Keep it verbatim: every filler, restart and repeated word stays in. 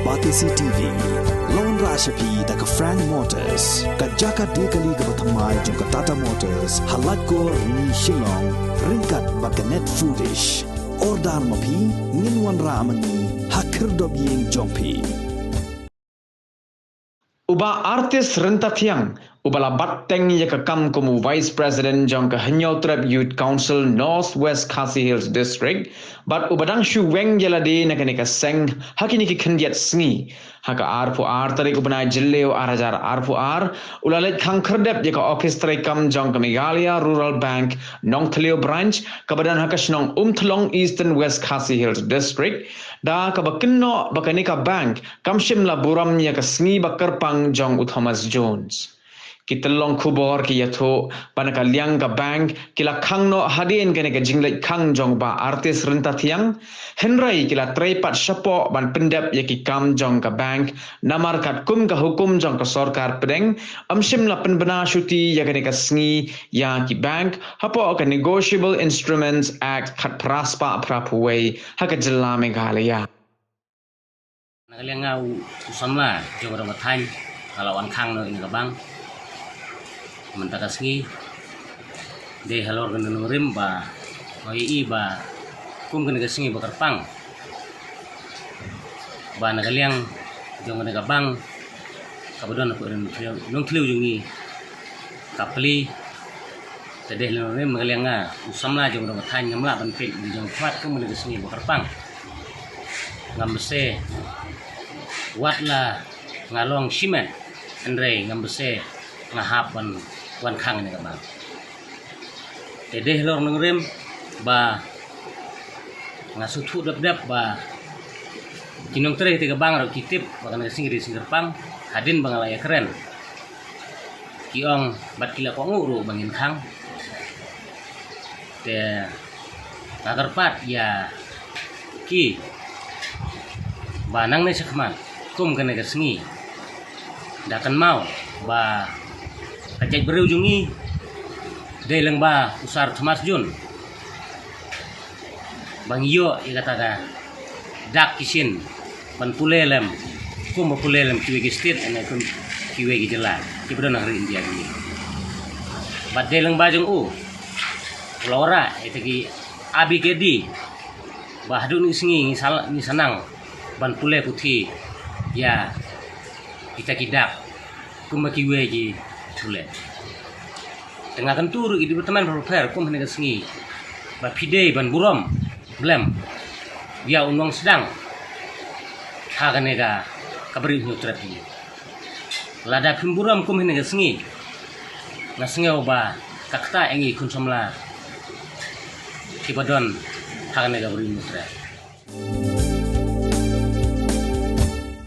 Batesi T V. Long rah sha phi da ka Frank Motors, ka jaka de kali kaba thymmai jong ka Tata Motors, ha Laitkor, Rni, Shillong, ryngkat bad ka Net Foodish. Order ma phi, ngin wanrah ma ngi ha khyrdop ïing jong phi. U Bah Artis Ryntathiang, uba la bat teng ïa ka kam kum u Vice President jong ka Hynñiewtrep Youth Council North West Khasi Hills District, bad uba dang shu weng ïa lade na kane ka seng ha kine ki khyndiat sngi. Ha ka arphew ar tarik u bnai Jylliew ar hajar arphew ar, u la leit khang khyrdep ïa ka ophis treikam jong ka Meghalaya Rural Bank Nongthliew Branch, kaba don ha ka shnong Umthlong, Eastern West Khasi Hills District, da kaba kynnoh ba kane ka bank kam shym la burom ïa ka sngi ba kyrpang jong u Thomas Jones. Ki tyllong khubor ki ïathuh ba na ka liang ka bank ki la khang noh hadien kane ka jingleit khang jong Bah Artis Ryntathiang, hynrei ki la trei pat shapoh ban pyndep ïa ki kam jong ka bank, namar katkum ka hukum jong ka sorkar pdeng, ym shym la pynbna shuti ïa kane ka sngi ïa ki bank hapoh ka Negotiable Instruments Act khatphra spah phraphew wei ha ka jylla Meghalaya. Na ka liang nga u, u samla jong ka dong ka thaiñ, nga la wan khang noh ïa ka bank mynta ka sngi. Dei halor ka nongrim ba nga ïohi ba kum kane ka sngi ba kyrpang, ba na ka liang jong kane ka bank kaba don hapoh Nongthliew, Nongthliew jong ngi ka plie. Te dei halor nongrim, na ka liang nga u samla jong ka dong ka thaiñ, ngam lah ban peit ïa ki jong khmat kum kane ka sngi ba kyrpang. Ngam bse, wat la nga long shimet, hynrei ngam bse nga hap ban wan khang ïa ka bank. Te dei halor nongrim ba nga sngewthuh dep dep ba ki nongtrei te ka bank ruh ki tip ba kane ka sngi ka dei sngi kyrpang, hadien ba nga la ïakren, ki ong bad ki la kohnguh ruh ba ngin khang. Te nga kyrpad ïa ki ba nangne shakhmat kum kane ka sngi, da kynmaw ba ka jaitbynriew jong ngi dei lyngba u Sir Thomas Jones ba ngi ïoh ïa kata ka dak ki shin ban pule lem, kum ba pule lem kiwei ki state ne kum kiwei ki jylla kiba don ha ri India jong ngi. Bad dei lyngba jong u la wanrah ïa kita ki A B K D ba haduh kine ki sngi ngi sa, ngi sa nang ban pule puthi ïa kita ki dak kum ba kiwei ki pule. Te nga kyntu ruh ïa ki department bapher kum ha kane ka sngi ba phi dei ban burom blem ïa u nongsdang ha kane ka, kaba ri Hynñiewtrep hi. Lada phim burom kum ha kane ka sngi, nga sngew ba ka ktah ïa ngi khun samla kiba don ha kane kaba ri Hynñiewtrep.